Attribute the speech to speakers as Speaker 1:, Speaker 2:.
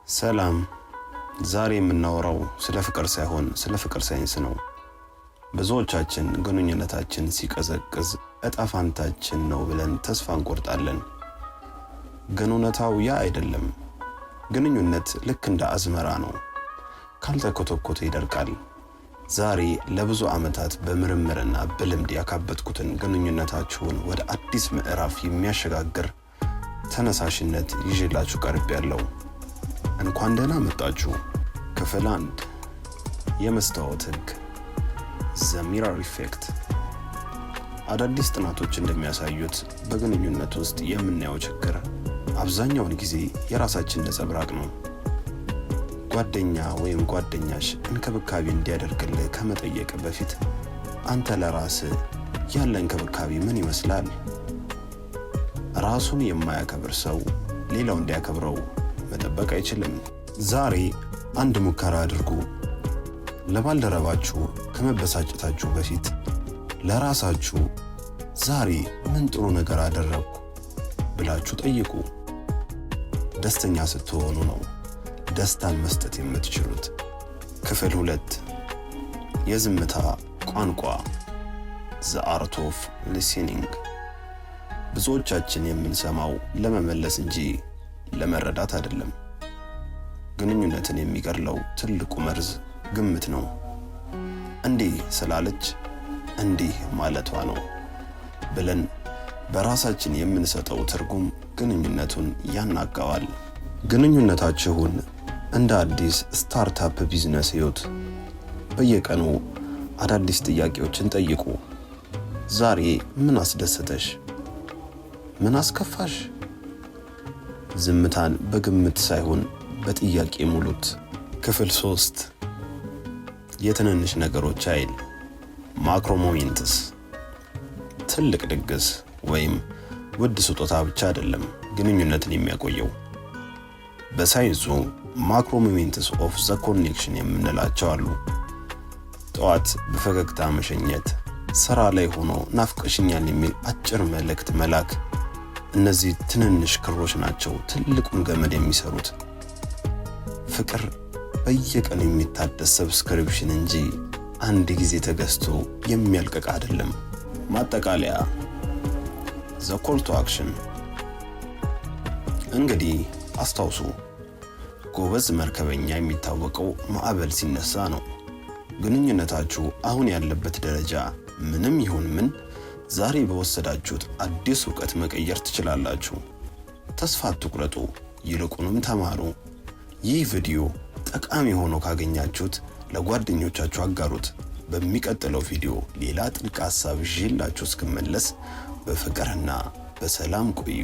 Speaker 1: ሰላም። ዛሬ የምናወራው ስለ ፍቅር ሳይሆን ስለ ፍቅር ሳይንስ ነው። ብዙዎቻችን ግንኙነታችን ሲቀዘቅዝ እጣ ፋንታችን ነው ብለን ተስፋ እንቆርጣለን። ግን እውነታው ያ አይደለም። ግንኙነት ልክ እንደ አዝመራ ነው። ካልተኮተኮተ ይደርቃል። ዛሬ ለብዙ ዓመታት በምርምርና በልምድ ያካበትኩትን ግንኙነታችሁን ወደ አዲስ ምዕራፍ የሚያሸጋግር ተነሳሽነት ይዤላችሁ ቀርቤያለሁ። እንኳን ደህና መጣችሁ። ክፍል 1፣ የመስታወት ሕግ፣ the mirror effect። አዳዲስ ጥናቶች እንደሚያሳዩት በግንኙነት ውስጥ የምናየው ችግር አብዛኛውን ጊዜ የራሳችን ነጸብራቅ ነው። ጓደኛ ወይም ጓደኛሽ እንክብካቤ እንዲያደርግልህ ከመጠየቅ በፊት አንተ ለራስህ ያለህ እንክብካቤ ምን ይመስላል? ራሱን የማያከብር ሰው ሌላው እንዲያከብረው መጠበቅ አይችልም። ዛሬ አንድ ሙከራ አድርጉ። ለባልደረባችሁ ከመበሳጨታችሁ በፊት ለራሳችሁ "ዛሬ ምን ጥሩ ነገር አደረግኩ?" ብላችሁ ጠይቁ። ደስተኛ ስትሆኑ ነው ደስታን መስጠት የምትችሉት። ክፍል 2፣ የዝምታ ቋንቋ፣ the art of listening። ብዙዎቻችን የምንሰማው ለመመለስ እንጂ ለመረዳት አይደለም። ግንኙነትን የሚገድለው ትልቁ መርዝ ግምት ነው። እንዲህ ስላለች እንዲህ ማለቷ ነው ብለን በራሳችን የምንሰጠው ትርጉም ግንኙነቱን ያናጋዋል። ግንኙነታችሁን እንደ አዲስ startup business እዩት። በየቀኑ አዳዲስ ጥያቄዎችን ጠይቁ። ዛሬ ምን አስደሰተሽ? ምን አስከፋሽ? ዝምታን በግምት ሳይሆን በጥያቄ ሙሉት። ክፍል 3፣ የትንንሽ ነገሮች ኃይል፣ macro moments። ትልቅ ድግስ ወይም ውድ ስጦታ ብቻ አይደለም ግንኙነትን የሚያቆየው። በሳይንሱ macro moments of the connection የምንላቸው አሉ። ጠዋት በፈገግታ መሸኘት፣ ስራ ላይ ሆኖ "ናፍቀሽኛል" የሚል አጭር መልእክት መላክ። እነዚህ ትንንሽ ክሮች ናቸው ትልቁን ገመድ የሚሰሩት። ፍቅር በየቀኑ የሚታደስ subscription እንጂ አንድ ጊዜ ተገዝቶ የሚያልቅ አይደለም። ማጠቃለያ፣ the call to action። እንግዲህ አስታውሱ፣ ጎበዝ መርከበኛ የሚታወቀው ማዕበል ሲነሳ ነው። ግንኙነታችሁ አሁን ያለበት ደረጃ ምንም ይሁን ምን ዛሬ በወሰዳችሁት አዲስ እውቀት መቀየር ትችላላችሁ። ተስፋ አትቁረጡ፣ ይልቁንም ተማሩ። ይህ ቪዲዮ ጠቃሚ ሆኖ ካገኛችሁት ለጓደኞቻችሁ አጋሩት። በሚቀጥለው ቪዲዮ ሌላ ጥልቅ ሀሳብ ይዤላችሁ እስክመለስ በፍቅርና በሰላም ቆዩ።